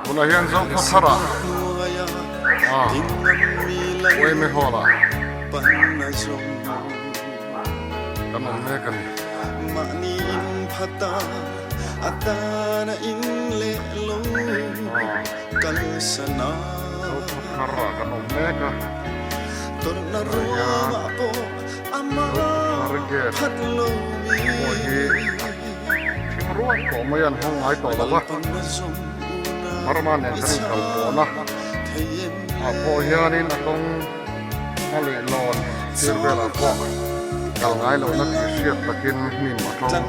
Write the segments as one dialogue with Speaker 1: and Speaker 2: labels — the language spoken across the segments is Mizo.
Speaker 1: Tunah hian Zofa tharah ah Uaime Hall ah kan awm mek a ni. Zofa tharah kan awm mek a. Tunah hian Zofa thar gate pawh hi thing rual tawh mai a an hawng ngai tawh lo va. Burma nen kan inkal pawhna ah pawh hianin a kawng a leh lawn tir velah pawh kal ngai lohna tih hriat takin hnim a ṭo a ni.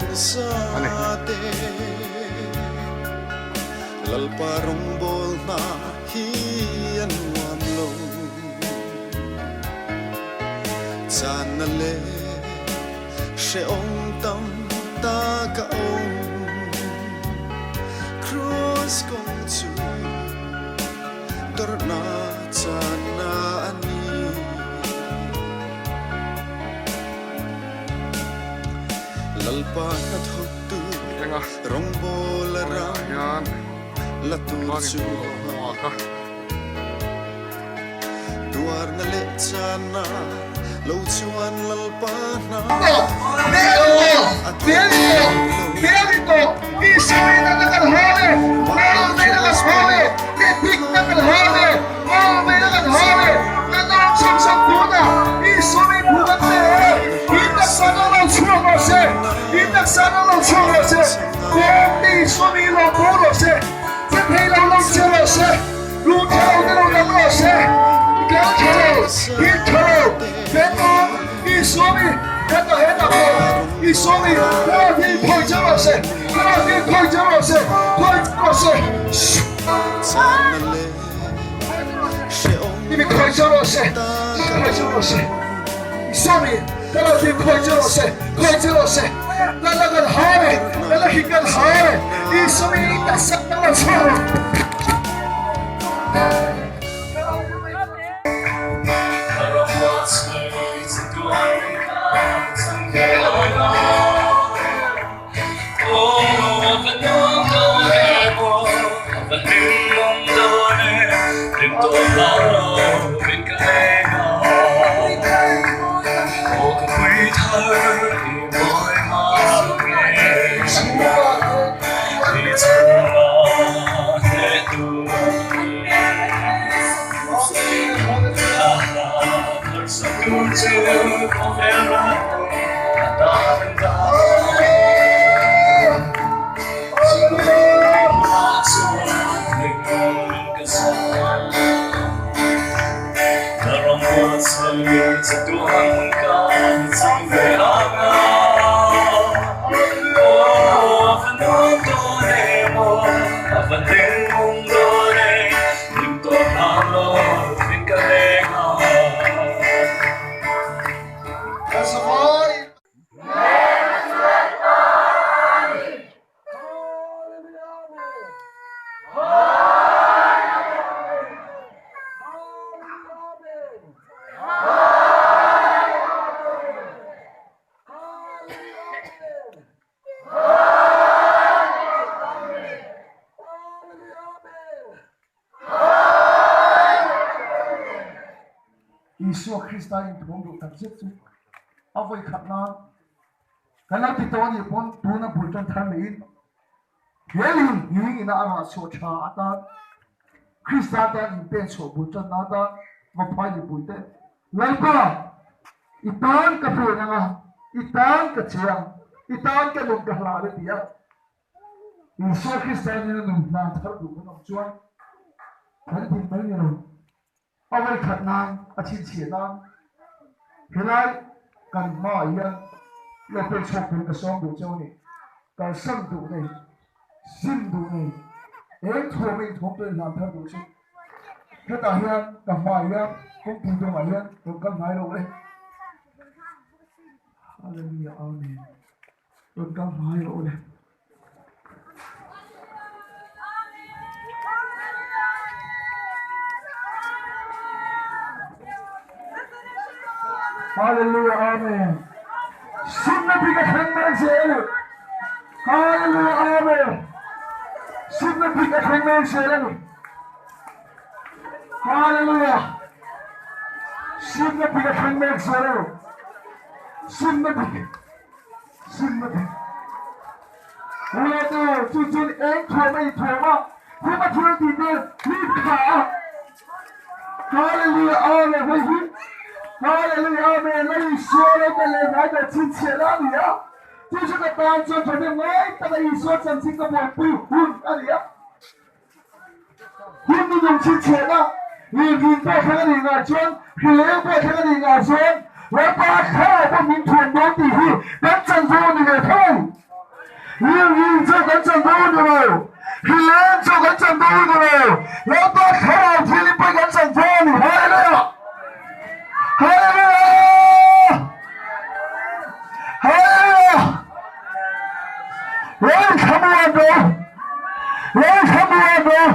Speaker 2: Hrehawm tam tak a awm Kraws kawng chu tawrhna channa a ni. Lalpa hnathawktu rawngbawl a ram la tur chu Tuarna leh channa lo chuan Lalpa hna a
Speaker 3: Lu tha lo te lo dam rawh se, kal tha lo, hit tha lo, pen awm, Isua mi ka ta he tak lo, Isua mi thlarau hi thawi che rawh se, thlarau hi thawi che rawh se, thawi che rawh se. Mi thawi che rawh se, thawi che rawh se, Isua mi thlarau hi thawi che rawh se, thawi che rawh se, la la kan ha le, la la hi kan ha le, Isua mi taksa la chhuak rawh. Isua Krista inthuam duh tak zet chu a vawi khat nan kan lo ti tawh a nih pawn tuna bul tan thar leh in he lung hing ina a rah chhuah tha atan Krista tan inpen chhuah bul tan na atan Vaphai mipuite Lalpa i tan ka pen anga i tan ka che ang i tan ka nun ka hlan a ti a. Isua Krista nena nun hlan thar duh kan awm chuan kan din mai ni lo. A vawikhat nan, a chhinchhiah nan helai kan hmaah hian lo pen chhuak turin ka sawm duh cheu a ni. Kalsan duh nei, sim duh nei, eng thuam a inthuam turin hlan thar duh chu hetah hian ka hmaah hian kawngpui dawngah hian rawn kal hnai lo e. Hallelujah Amen. Rawn kal hnai rawh le. Hallelujah Amen. Simna bi ka thleng mai zel. Hallelujah Amen. Sim. Simna dik a thleng mek zel a ni. Hallelujah! Simna dik a thleng mek zel a ni. Simna dik, simna dik. Uate, chu chuan eng thuam a inthuam a, hema thil tih te hlip thla a. Hallelujah, Amen, hei hi Hallelujah, Amen, la Isua lo kal leh hnai ber chhinchhiah la a ni a. Chu chu ka tan chuan thahnem ngai taka Isua chanchin ka buaipui hun a ni a. Hun ni nung chhinchhiahna rinrin pawh thleng a nih ngah chuan, hrileng pawh thleng a nih ngah chuan Lalpa thlarau pawh min thuam dawn tih hi kan chanvo a ni ve tho. Rinrin chu kan chanvo a ni lo, hrileng chu kan chanvo a ni lo, Lalpa thlarau thil pawh kan chanvo a ni. Hallelujah! Hallelujah! Hallelujah! Lo thlamuan rawh, lo thlamuan rawh,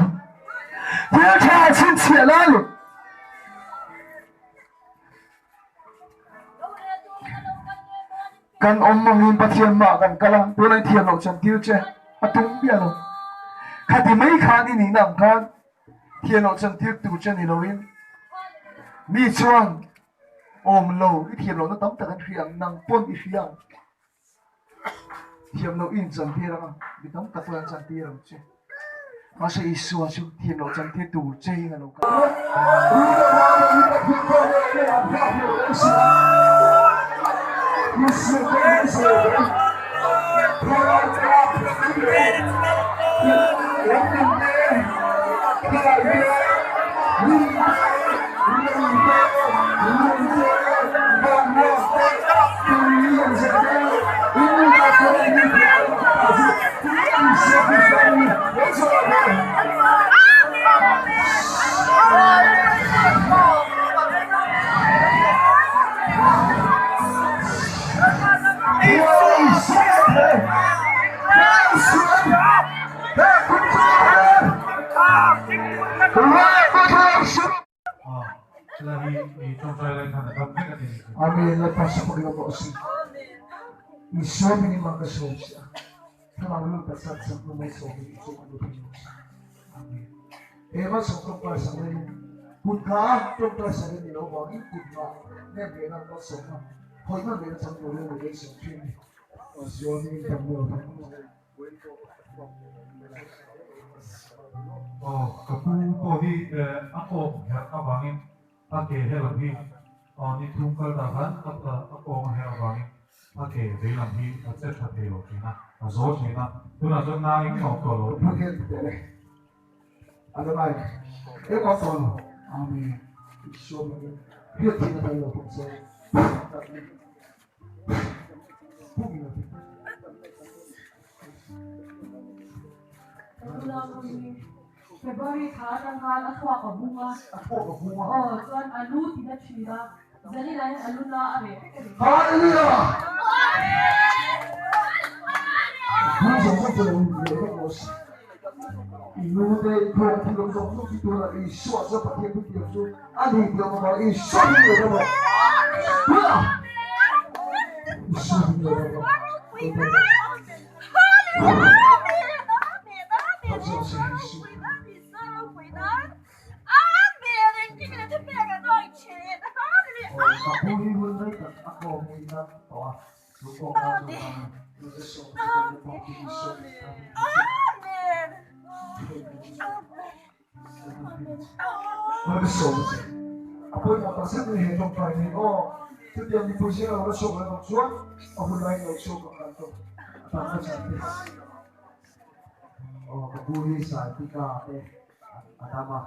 Speaker 3: thil tha chhinchhiah lai leh. Kan awm mangin Pathian mah kan kal a, tunah i thiam loh chuan tir che a tum miah lo. Khati mai khan i nihna ang khan thiam loh chuan tir tur che ni loin mi chuan awm lo i thiam lohna tam tak an hria ang, nang pawn i hria ang. Thiam loh i inchantir ang a, mi tam tak pawh an chantir ang che. Mahse Isua chu thiam loh chantir tur chein a lo kal. Amen. Lalpa sakawk ilo po si. Isua minimang ka sawm siya. Thlarau lut a chan sak na malsawm in i chung a lut in Amen. He malsawm tawngtai sak lai in kut nga tawngtai sak in ilo vangin kut nga nem ve nan malsawm na hawi hman ve na chang tur in i beisawm thin ni. Zuan in tam lo
Speaker 4: Aw ka pu pawh hi a kawng herh avangin a ke helam hi aw ni thum kal dah khan a kawng a herh avangin a ke veilam hi a che tha thei lo thin a, a zawl thin a, tunah chuan nang engmah awm tawh lo.
Speaker 3: Pathian ti teh le. Adonai engmah awm tawh lo. Amen. Isua hmangin hriat thihna tel lo pawh chuan
Speaker 5: February thla atang khan a thluak a bung a.
Speaker 3: A thluak a bung a.
Speaker 5: Aw chuan a lu tina thin a, Zalina hian a lu na a reh vek a ni.
Speaker 3: Hallelujah! Lu zawng zawng chu lo in leh vek maw si. I lu te i thluak thil awm zawng zawng chu tunah Isua chuan Pathian thutiam chu a ni tih awm avang Isua hming leh rawh. Tunah Isua hming leh rawh. A pawimawh tak zet mai he tawngtai hi aw. Chutiang mipui zinga lo la chhuak leh bawk chuan a hun laiin lo chhuak ang kan tawng a tam na chan te.
Speaker 6: Aw ka pu hi Saitika te a dam a,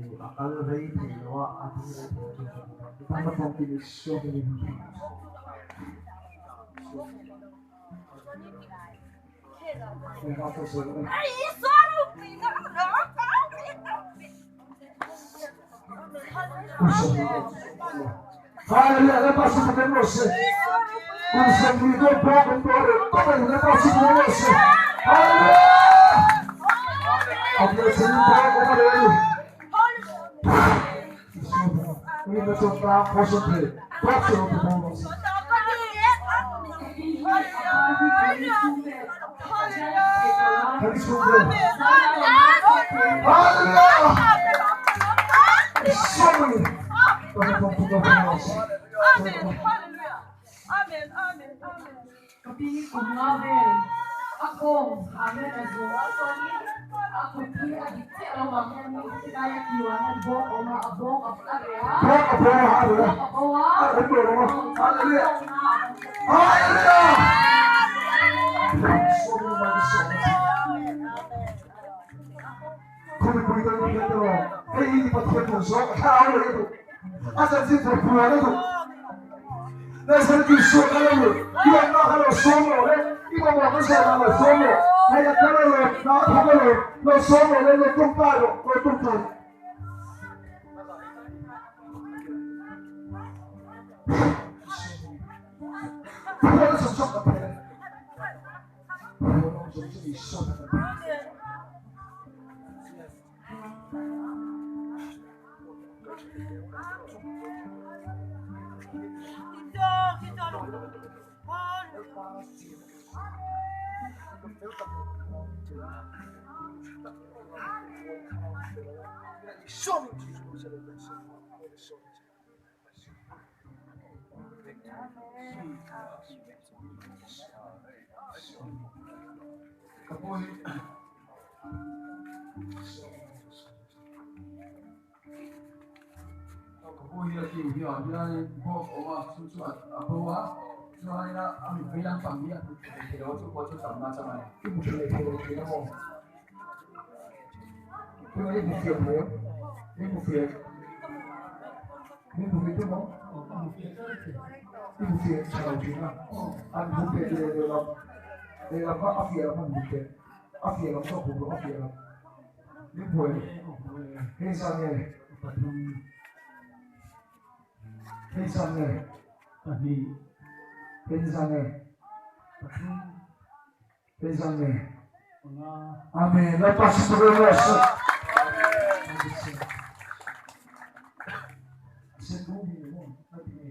Speaker 6: ih a kal rei thei lo a, a ding rei thei lo chu ka ti dam.
Speaker 3: Tam na tawng tin Isua hmingin. Hallelujah, Lalpa si Pathian rawh se. Kum 20 dawn pawh kan tuah reng tawp a ni, Lalpa si Pathian rawh se. Hallelujah! A bial chhungin pawh awm a reh a ni. Rinna chuan tlang pawh sawn thei, tawp chu lo ti bawk rawh se. Kan chhung deuh. Hallelujah! Sorry.
Speaker 5: Ka pi kum nga vel a kawng amen a zawh a chuanin a kut hi a dik chiah lo vang hian mi silai a kiu ah hian bawk a awm a, a bawk a a reh a,
Speaker 3: Bawk a bo a, a reh a,
Speaker 5: bawk a bo a,
Speaker 3: a awm lo a,
Speaker 5: Hallelujah!
Speaker 3: Hallelujah! Khawmipui kan ni hian erawh hei hi ni Pathian duh zawng a thlarau leh a duh, a chanchin thar phuan a duh. Nazareth Isua kha lo lut, i awmna kha lo sawm rawh le, i mamawh ka zawnah lo sawm rawh, hei a kal alawm, hna a thawk alawm, lo sawm rawh le, lo tawngtai rawh, lo tawngtai rawh. Phuan a zawng zawng kan thei a ni. Phuan a zawng zawng Isua kha kan thei.
Speaker 4: Ka pawi. Ka pu hi a kiu hi ah hianin bawk a awm a, chu chu a bo a, chuanin a mit vei lampang hi a hmu tha thei lo a, chu pawh chu tamna chang a ni.
Speaker 3: I hmu tha leh thei lo thin a maw? Tunah i hmu fiah thei em? I hmu fiah em? I hmu fiah tum maw? I hmu fiah tha lo thin a, an hmu teh leh lehlam lehlam kha a fiah lam an hmu teh. A fiah lam zawk bawk lo, a fiah lam. Min buai hei zan nge pathum hei zan nge pahnih hei zan nge pathum hei zan nge panga Amen. Lalpa situ rawh se. Se tu hi mo na ti nge.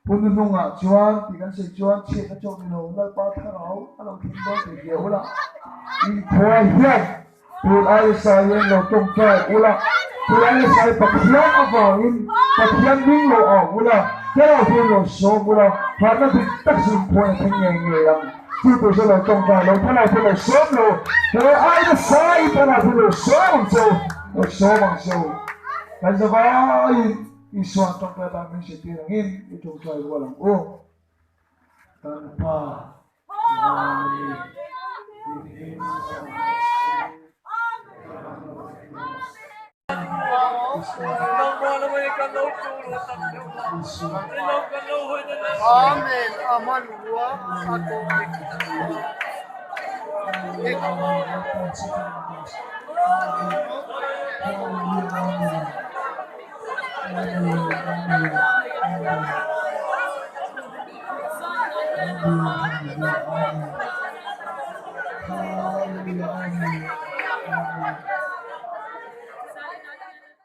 Speaker 3: Hun hnuhnungah chuan tih kan sawi chuan chhiatna chauh ni lo Lalpa thlarau a lo thleng dawn tih hria ula, inkhua hian tun aia saiin lo tawngtai ula, tun aia sai Pathian avangin Pathian hming lo au ula, thlarau hian lo sawm ula, harhna dik tak chu inkhua in a thleng ngei ngei ang. Chu tur chu lo tawngtai lo, thlarau hi lo sawm lo, he aia sai thlarau hi lo sawm ang che u, lo sawm ang che u. Kan zavaiin Isua tawngtai dan min hriattir angin i tawngtai rual ang u. Kan Pa Vani i hming
Speaker 1: Amen Aman rua a tawh